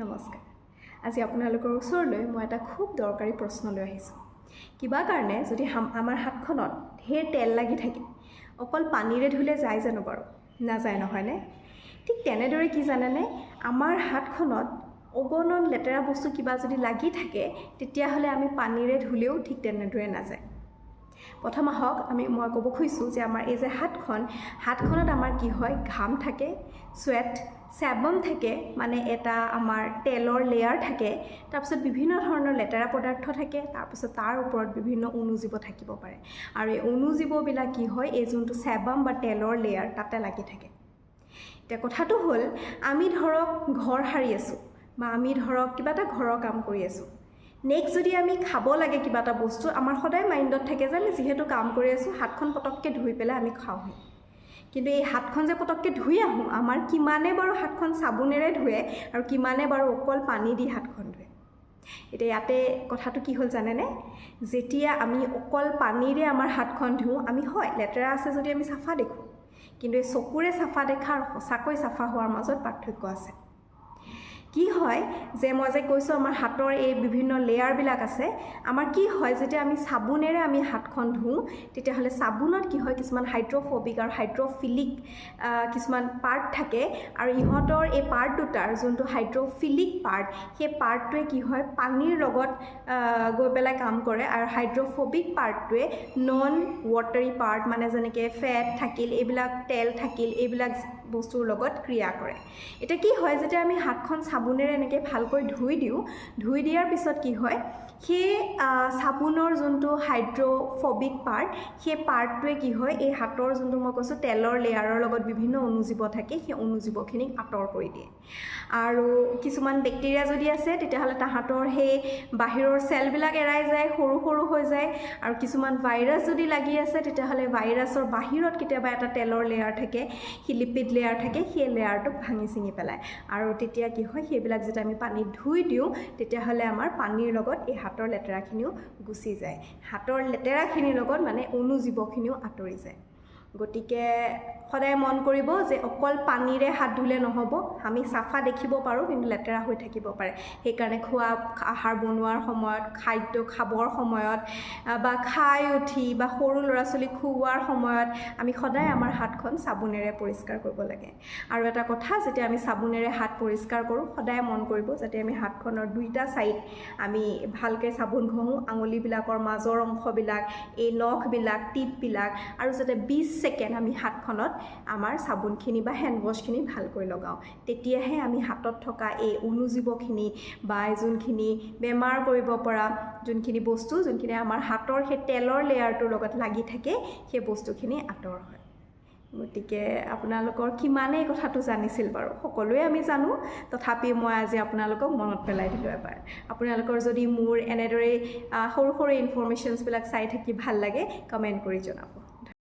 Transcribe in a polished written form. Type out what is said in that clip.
নমস্কাৰ। আজি আপোনালোকৰ ওচৰলৈ মই এটা খুব দৰকাৰী প্ৰশ্ন লৈ আহিছোঁ। কিবা কাৰণে যদি আমাৰ হাতখনত ঢেৰ তেল লাগি থাকে, অকল পানীৰে ধুলে যায় জানো বাৰু? নাযায় নহয়নে? ঠিক তেনেদৰে কি জানেনে, আমাৰ হাতখনত অগণন লেতেৰা বস্তু কিবা যদি লাগি থাকে, তেতিয়াহ'লে আমি পানীৰে ধুলেও ঠিক তেনেদৰে নাযায়। প্ৰথম আহক মই ক'ব খুজিছোঁ যে আমাৰ এই যে হাতখনত আমাৰ কি হয়, ঘাম থাকে, চুৱেট, চেবম থাকে, মানে এটা আমাৰ তেলৰ লেয়াৰ থাকে, তাৰপিছত বিভিন্ন ধৰণৰ লেতেৰা পদাৰ্থ থাকে, তাৰপিছত তাৰ ওপৰত বিভিন্ন অণুজীৱ থাকিব পাৰে। আৰু এই অণুজীৱবিলাক কি হয়, এই যোনটো চেবম বা তেলৰ লেয়াৰ তাতে লাগি থাকে। এতিয়া কথাটো হ'ল, আমি ধৰক ঘৰ সাৰি আছোঁ বা আমি ধৰক কিবা এটা ঘৰৰ কাম কৰি আছোঁ, নেক্সট যদি আমি খাব লাগে কিবা এটা বস্তু, আমাৰ সদায় মাইণ্ডত থাকে যে আমি যিহেতু কাম কৰি আছোঁ, হাতখন পটককৈ ধুই পেলাই আমি খাওঁহি। কিন্তু এই হাতখন যে পটককৈ ধুই আহোঁ, আমাৰ কিমানে বাৰু হাতখন চাবোনেৰে ধুৱে আৰু কিমানে বাৰু অকল পানী দি হাতখন ধুৱে? এতিয়া ইয়াতে কথাটো কি হ'ল জানেনে, যেতিয়া আমি অকল পানীৰে আমাৰ হাতখন ধুওঁ, আমি হয় লেতেৰা আছে যদি আমি চাফা দেখোঁ, কিন্তু এই চকুৰে চাফা দেখা আৰু সঁচাকৈ চাফা হোৱাৰ মাজত পাৰ্থক্য আছে। কি হয় যে মই যে কৈছোঁ আমাৰ হাতৰ এই বিভিন্ন লেয়াৰবিলাক আছে, আমাৰ কি হয় যেতিয়া আমি চাবোনেৰে আমি হাতখন ধুওঁ, তেতিয়াহ'লে চাবোনত কি হয়, কিছুমান হাইড্ৰফবিক আৰু হাইড্ৰফিলিক কিছুমান পাৰ্ট থাকে, আৰু ইহঁতৰ এই পাৰ্ট দুটাৰ যোনটো হাইড্ৰফিলিক পাৰ্ট, সেই পাৰ্টটোৱে কি হয় পানীৰ লগত গৈ পেলাই কাম কৰে, আৰু হাইড্ৰফবিক পাৰ্টটোৱে নন ৱাটাৰী পাৰ্ট, মানে যেনেকৈ ফেট থাকিল, এইবিলাক তেল থাকিল, এইবিলাক বস্তুৰ লগত ক্ৰিয়া কৰে। এতিয়া কি হয়, যেতিয়া আমি হাতখন চাবোনেৰে এনেকৈ ভালকৈ ধুই দিওঁ, ধুই দিয়াৰ পিছত কি হয়, সেই চাবোনৰ যোনটো হাইড্ৰফবিক পাৰ্ট, সেই পাৰ্টটোৱে কি হয়, এই হাতৰ যোনটো মই কৈছোঁ তেলৰ লেয়াৰৰ লগত বিভিন্ন অণুজীৱ থাকে, সেই অণুজীৱখিনিক আঁতৰ কৰি দিয়ে। আৰু কিছুমান বেক্টেৰিয়া যদি আছে, তেতিয়াহ'লে তাহাঁতৰ সেই বাহিৰৰ চেলবিলাক এৰাই যায়, সৰু সৰু হৈ যায়। আৰু কিছুমান ভাইৰাছ যদি লাগি আছে, তেতিয়াহ'লে ভাইৰাছৰ বাহিৰত কেতিয়াবা এটা তেলৰ লেয়াৰ থাকে, সি লিপিড লেয়াৰ থাকে, সেই লেয়াৰটোক ভাঙি চিঙি পেলায়। আৰু তেতিয়া কি হয়, সেইবিলাক যেতিয়া আমি পানীত ধুই দিওঁ, তেতিয়াহ'লে আমাৰ পানীৰ লগত এই হাতৰ লেতেৰাখিনিও গুচি যায়, হাতৰ লেতেৰাখিনিৰ লগত মানে অণুজীৱখিনিও আঁতৰি যায়। গতিকে সদায় মন কৰিব যে অকল পানীৰে হাত ধুলে নহ'ব, আমি চাফা দেখিব পাৰোঁ কিন্তু লেতেৰা হৈ থাকিব পাৰে। সেইকাৰণে খোৱা আহাৰ বনোৱাৰ সময়ত, খাদ্য খাবৰ সময়ত বা খাই উঠি বা সৰু ল'ৰা ছোৱালীক খুওৱাৰ সময়ত আমি সদায় আমাৰ হাতখন চাবোনেৰে পৰিষ্কাৰ কৰিব লাগে। আৰু এটা কথা, যেতিয়া আমি চাবোনেৰে হাত পৰিষ্কাৰ কৰোঁ, সদায় মন কৰিব যাতে আমি হাতখনৰ দুইটা ছাইড আমি ভালকৈ চাবোন ঘঁহোঁ, আঙুলিবিলাকৰ মাজৰ অংশবিলাক, এই নখবিলাক, টিপবিলাক, আৰু যাতে 20 ছেকেণ্ড আমি হাতখনত আমাৰ চাবোনখিনি বা হেণ্ড ৱাছখিনি ভালকৈ লগাওঁ। তেতিয়াহে আমি হাতত থকা এই অণুজীৱখিনি বা যোনখিনি বেমাৰ কৰিব পৰা যোনখিনি বস্তু, যোনখিনি আমাৰ হাতৰ সেই তেলৰ লেয়াৰটোৰ লগত লাগি থাকে, সেই বস্তুখিনি আঁতৰ হয়। গতিকে আপোনালোকৰ কিমানেই কথাটো জানিছিল বাৰু, সকলোৱে আমি জানো, তথাপি মই আজি আপোনালোকক মনত পেলাই দিলোঁ এবাৰ। আপোনালোকৰ যদি মোৰ এনেদৰেই সৰু সৰু ইনফৰ্মেশ্যনছবিলাক চাই থাকি ভাল লাগে, কমেণ্ট কৰি জনাব।